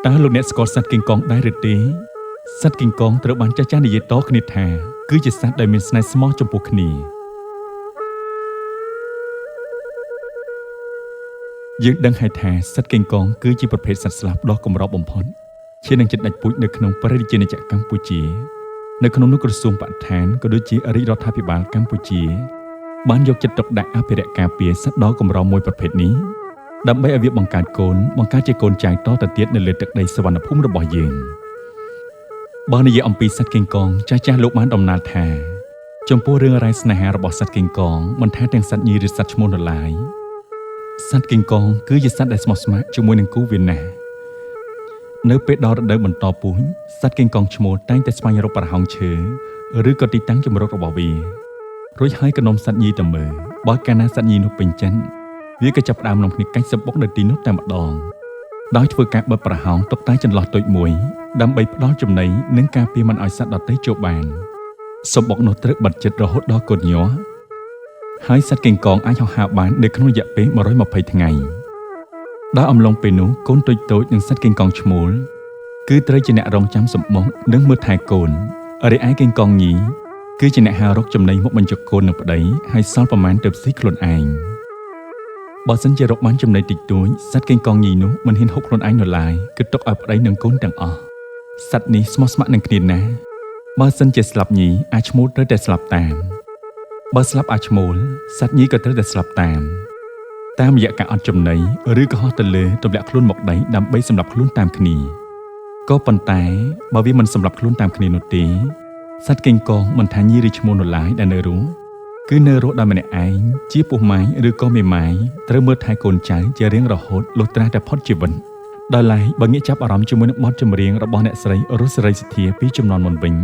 តើលោកអ្នកស្គាល់សត្វគីងកងដែរឬទេសត្វគីងកងត្រូវបានចាស់ៗនិយាយតគ្នាថាគឺជាសត្វដែលមានស្នេហ៍ស្មោះចំពោះគ្នាយើងដឹងហើយថាសត្វគីងកងគឺជាប្រភេទសត្វស្លាបដ៏កម្របំផុតឈាននឹងចិត្តដាច់ពូជនៅក្នុងព្រះរាជាណាចក្រកម្ពុជានៅក្នុងនោះក្រសួងបរិស្ថានក៏ដូចជារាជរដ្ឋាភិបាលកម្ពុជាបានយកចិត្តទុកដាក់អភិរក្សការពារសត្វដ៏កម្រមួយប្រភេទនេះដើម្បីឲ្យវាបង្កើតកូនបង្កើតជាកូនចៅតទៅទៀតនៅលើទឹកដីសវណ្ណភូមិរបស់យើងបើនិយាយអំពីសត្វកេងកងចាស់ៗលោកបានដំណាលថាចំពោះរឿងរ៉ាវស្នេហារបស់សត្វកេងកងមិនថាទាំងសត្វញីឬសត្វឈ្មោះនៅឡើយសត្វកេងកងគឺជាសត្វដែលស្មោះស្ម័គ្រជាមួយនឹងគូវាណាស់នៅពេលដល់រដូវបន្តពូជសត្វកេងកងឈ្មោលតែងតែស្វែងរកប្រហោងឈើឬក៏ទីតាំងជម្រករបស់វារួចហើយក៏នាំសត្វញីទៅមើលបើកាលណាសត្វញីនោះពេញចិត្តវាក៏ចាប់ផ្ដើមនាំគ្នាកាច់សម្បុកនៅទីនោះតែម្ដងដោយធ្វើការបិទប្រហោងទុកតែចន្លោះតូចមួយដើម្បីផ្ដល់ចំណីនិងការពារមិនឲ្យសត្វដទៃចូលបានសម្បុកនោះត្រូវបិទជិតរហូតដល់កូនញាស់ហើយសត្វកេងកងអាចហោះហើរបាននៅក្នុងរយៈពេល120ថ្ងៃដោយអំឡុងពេលនោះកូនតូចៗនិងសត្វកេងកងឈ្មោលគឺត្រូវជាអ្នករងចាំសម្បុកនិងមើលថែកូនរីឯកេងកងញីគឺជាអ្នកហើររកចំណីមកបញ្ចុកកូននិងប្តីហើយសល់ប្រមាណទៅស៊ីខ្លួនឯងបើសិនជារកបានចំណីតិចតួចសត្វកេងកងញីនោះមិនហ៊ានហូបខ្លួនឯងនៅឡើយគឺទុកឲ្យប្តីនិងកូនទាំងអស់សត្វនេះស្មោះស្ម័គ្រនឹងគ្នាណាស់បើសិនជាស្លាប់ញីអាចឈ្មោលត្រូវតែស្លាប់តាមបើស្លាប់អាចឈ្មោលសត្វញីក៏ត្រូវតែស្លាប់តាមតាមរយៈការអត់ចំណីឬក៏ហោះទៅលើទម្លាក់ខ្លួនមកដីដើម្បីសម្លាប់ខ្លួនតាមគ្នាក៏ប៉ុន្តែបើវាមិនសម្លាប់ខ្លួនតាមគ្នានោះទេសត្វកេងកងមិនថាញីឬឈ្មោលនៅឡើយដែលនៅរស់គឺនៅរស់ដោយម្នាក់ឯងជាពោះម៉ាយឬក៏មេម៉ាយត្រូវមើលថែកូនចៅជារៀងរហូតលុះត្រាតែផុតជីវិតដោយឡែកបើងាកចាប់អារម្មណ៍ជាមួយនឹងបទចម្រៀងរបស់អ្នកស្រីរស់សេរីសុធាពីជំនាន់មុនវិញ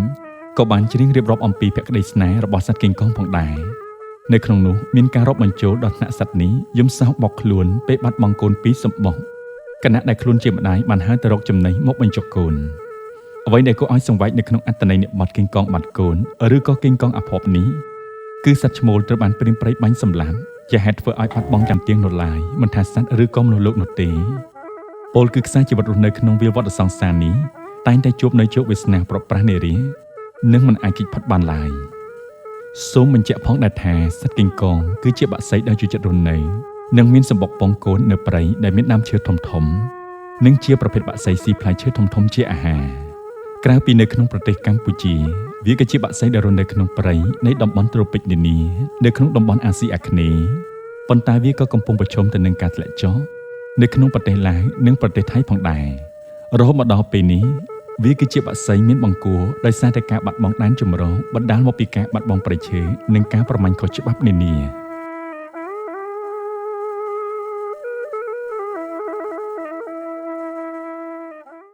ក៏បានច្រៀងរៀបរាប់អំពីភក្តីស្នេហ៍របស់សត្វកេងកងផងដែរនៅក្នុងនោះមានការរាប់បញ្ចូលដល់ថ្នាក់សត្វនេះយំសោកបោកខ្លួនពេលបាត់បង់កូនពីរសម្បុកខណៈដែលខ្លួនជាម្ដាយបានហើរទៅរកចំណីមកបញ្ចុកកូនអ្វីដែលគួរឲ្យសង្វេគនៅក្នុងអត្ថន័យនៃបទកេងកងបាត់កូនឬក៏កេងកងអភ័ព្វនេះគឺសត្វឈ្មោលត្រូវបានព្រានព្រៃបាញ់សម្លាប់ជាហេតុធ្វើឲ្យបាត់បង់ចាំទៀងនៅឡើយមិនថាសត្វឬក៏មនុស្សលោកនោះទេពលគឺខ្សែជីវិតរស់នៅក្នុងវាលវដ្តសង្សារនេះតែងតែជួបនៅជោគវាសនាប្រប្រាស់នារីនិងមិនអាចគេចផុតបានឡើយសូមបញ្ជាក់ផងដែរថាសត្វកេងកងគឺជាបក្សីដែលជួយចិត្តរស់នៅនិងមានសម្បុកពងកូននៅព្រៃដែលមានដើមឈើធំៗនិងជាប្រភេទបក្សីស៊ីផ្លែឈើធំៗជាអាហារក្រៅពីនៅក្នុងប្រទេសកម្ពុជាវាក៏ជាបក្សីដែលរស់នៅក្នុងព្រៃនៃតំបន់ត្រូពិកនានានៅក្នុងតំបន់អាស៊ីអាគ្នេយ៍ប៉ុន្តែវាក៏កំពុងប្រឈមទៅនឹងការធ្លាក់ចុះនៅក្នុងប្រទេសឡាវនិងប្រទេសថៃផងដែររហូតមកដល់ពេលនេះវាគឺជាបក្សីមានបង្គួរដោយសារតែការបាត់បង់ដែនជម្រកបណ្ដាលមកពីការបាត់បង់ព្រៃឈើនិងការប្រមាញ់ខុសច្បាប់នានា។